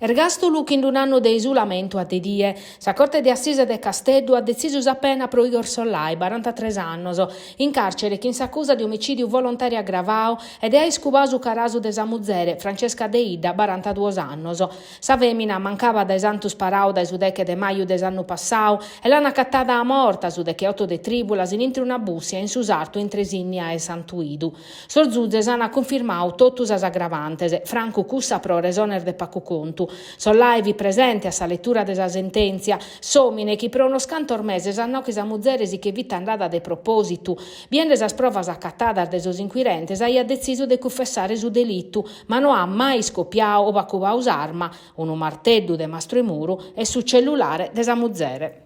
Ergastulu chin d'un'annu de isulamentu a de die. Sa Corte de Assise de Casteddu at detzisu sa pena pro Igor Sollai, barantatres annos, in carcere chin s'acusa de omicìdiu volontàriu agravadu e de aer iscubadu su carasu de sa muzere, Francesca Deidda, barantaduos annos. Sa fèmina mancabat dae Santu Sparau dae su deche de maju de s'annu passadu e l'an acatada morta su decheoto de trìbulas in intre una bùssia in su sartu intre Sinnia e Santu 'Idu. Sos zuzes an cunfirmadu totu sas agravantes, francu cussa pro resones de pacu contu. Sollai fit presente a sa letura de sa sentèntzia, s'òmine chi pro unos cantos meses at nau chi sa muzere si che fit andada de propòsitu, biende sas provas acatadas de sos inquirentes aiat detzisu de cufessare su delitu, ma no at mai iscopiadu o acubadu s'arma, unu marteddu de mastru 'e muru e su cellulare de sa muzere.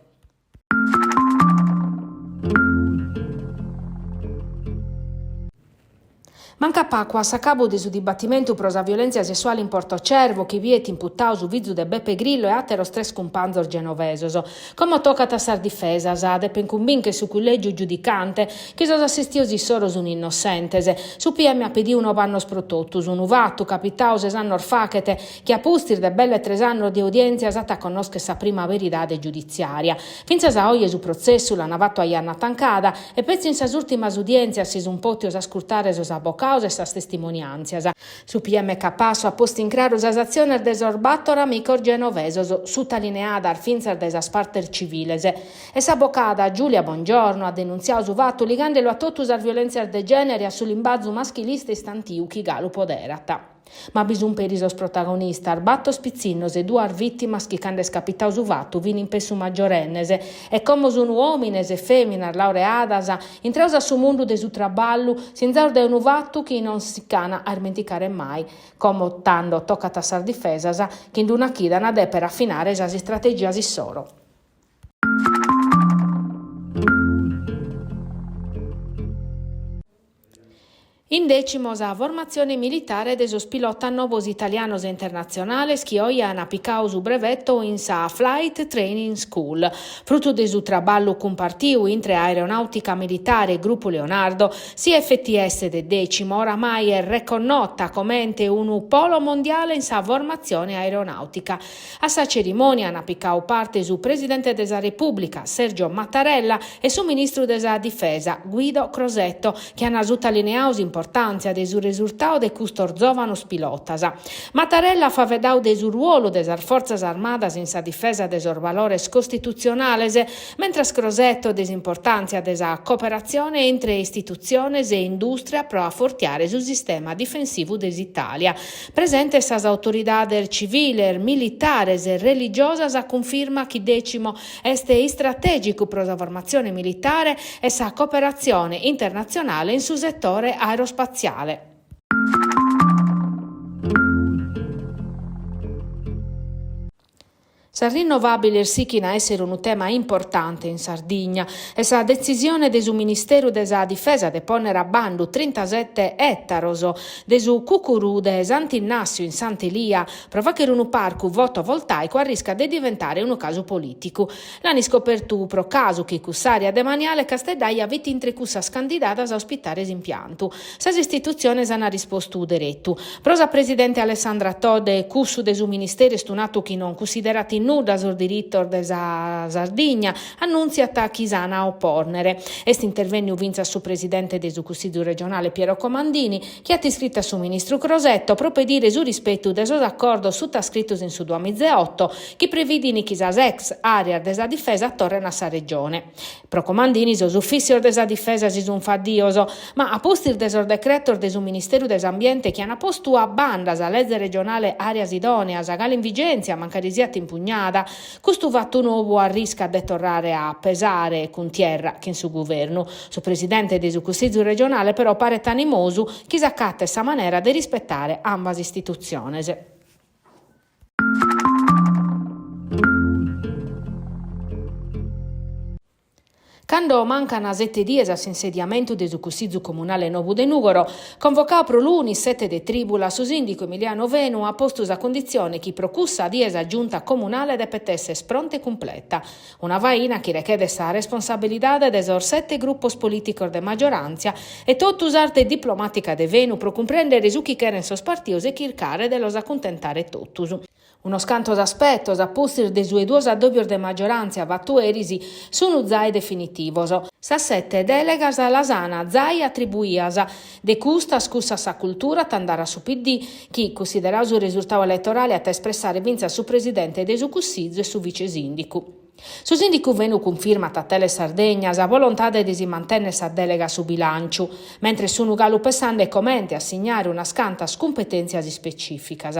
Mancat pacu a s'acabu de su dibatimentu pro sa violèntzia sessuale in Porto Cervo chi biet imputadu su fizu de Beppe Grillo e àteros tres cumpanzos genovesos. Como tocat a sas difesas, depent cumbìnchere su cullègiu giudicante chi sos assistios issoro sunt innossentes. Su PM at pedidu noe annos pro totus, unu fatu capitadu ses annos faghet chi a pustis de belle tres annos de udièntzias at a connòschere sa prima beridade giuditziària. Fintzas a oje su protzessu l'ant fatu a janna tancada e petzi in sas ùrtimas udièntzias si sunt pòtios ascurtare sos abocados e sas testimoniàntzias. Su PM Capasso at postu in craru sas atziones de sos bator amicos genovesos, sutalineadas fintzas dae sas partes civiles. E s'abocada Giulia Bongiorno at denuntziadu su fatu ligande·lu a totu sas violèntzias de gènere e a su limbazu maschilista istantiu chi galu poderat. Ma bi sunt peri sos protagonistas, bator pitzinnos e duas vìtimas chi cando est capitadu su fatu fin in pessu maggiorennes e como sun òmines e fèminas laureadas, intrados a su mundu de su traballu, sinzados dae unu fatu chi non si ch'an a ismenticare mai. Como tando tocat a sas difesas chi in una chida an a dèpere afinare sas istrategias issoro. In Decimo sa formatzione militare de sos pilotas nobos italianos e internatzionales chi oje an picadu su breveto in sa Flight Training School. Frutu de su traballu cumpartiu intre Aeronàutica Militare e Grupu Leonardo, s'IFTS de Decimo oramai est reconnota comente unu polo mondiale in sa formatzione aeronàutica. A sa cerimònia ant picadu parte su presidente de sa Repùblica, Sergio Mattarella, e su ministru de sa Difesa, Guido Crosetto, chi ant sutalineadu s'importàntzia de su resurtadu de custos zòvanos pilotas. Mattarella at faeddadu de su ruolu de sas Fortzas Armadas in sa difesa de sos valores costitutzionales, mentras Crosetto de s'importàntzia de sa cooperatzione intre istitutziones e indùstria pro afortiare su sistema difensivu de s'Itàlia. Presentes sas autoridades civiles, militares e religiosas a cunfirma chi Decimo est istratègicu pro sa formatzione militare e sa cooperatzione internatzionale in su setore aerospatziale. Sas rinnovàbiles sichin a èssere unu tema importante in Sardigna e sa detzisione de su Ministeru de sa Difesa de pònnere a bandu trintasete ètaros de su Cucuru de Sant'Innassiu in Sant'Elia pro fàghere unu parcu fotovoltàicu arriscat de diventare unu casu polìticu. L'an iscopertu pro casu chi cuss'àrea demaniale casteddaja fit intre cussas candidadas a ospitare s'impiantu. Sas istitutziones an rispostu deretu. Pro sa presidente Alessandra Todde cussu de su Ministeru est un'atu chi non cussiderat in nudda sos diritos de sa Sardigna, annùntziat chi s'an a opònnere. Est intervènniu fintzas su presidente de su Cussìgiu regionale Piero Comandini, chi at iscritu a su ministru Crosetto pro pedire su rispetu de sos acordos sutascritos in su duamizaeoto chi previdin chi sas ex àreas de sa difesa torren a sa Regione. Pro Comandini sos ufìssios de sa difesa si sunt faddios, ma a pustis de sos decretos de su Ministeru de s'Ambiente chi ant postu a banda sa leze regionale Àreas Idòneas, galu in vigèntzia mancari siat impugnada, custu fatu nou arriscat de torrare a pesare cuntierra chin su guvernu. Su presidente de su Cussizu regionale però paret animosu chi s'acatet sa manera de rispetare ambas istitutziones. Cando mancan sete dies a s'insediamentu de su Cussizu Comunale nobu de Nùgoro, convocadu pro lunis sete de trìbulas, su sìndicu Emiliano Fenu at postu sa cunditzione chi pro cussa die sa Giunta Comunale depet èssere pronta e cumpleta. Una faina chi rechedet sa responsabilidade de sos sete grupos polìticos de magioràntzia e totu s'arte diplomàtica de Fenu pro cumprèndere su chi cherent sos partidos e chircare de los acuntentare totus. Unos cantos aspetos, a pustis de su 'e duos addòbios de magioràntzia fatu eris, sunt zai definitivos. Sas sete dèlegas las an zai atribuias. De custas, cussa a sa cultura at a andare a su PD, chi, cunsideradu su resurtadu eletorale, at a espressare fintzas su presidente de su Cussizu e su vice-sìndicu. Su sìndicu Fenu cunfirmat a Telesardegna sa volontade de si mantènnere sa dèlega a su bilànciu, mentres sunt galu pessende comente assignare unas cantas cumpetèntzias ispecìficas.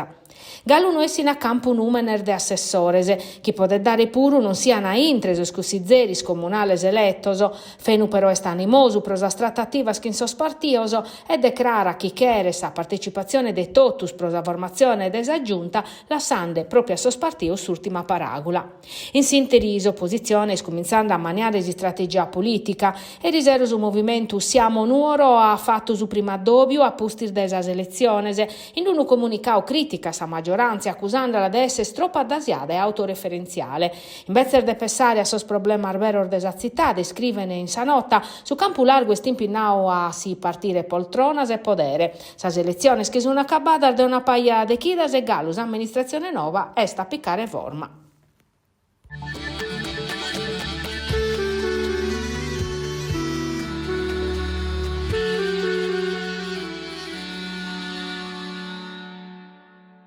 Galu no essin a campu nùmenes de assessores, chi podet dare puru non sian intre sos cussizeris comunales eletos. Fenu però est animosu pro sas tratativas chin sos partidos e decrarat chi cheret sa partecipatzione de totus pro sa formatzione de sa Giunta, lassende pròpiu a sos partidos s'ùrtima paràgula. In s'ìnteri s'opositzione est cumintzende a ammaniare s'istrategia polìtica. Erisero su movimentu Siamo Nuoro at fatu su primu addòbiu a pustis de sas eletziones. In unu comunicadu crìticat sa magioràntzia acusandala de èssere tropu addasiada e autoreferentziale. Imbetzes de pessare a sos problemas beros de sa tzitade, iscriven in sa nota, su campu largu est impinnadu a si partire poltronas e podere. Sas eletziones che sunt acabadas de una paja de chidas e galu s'amministratzione nova est a picare forma.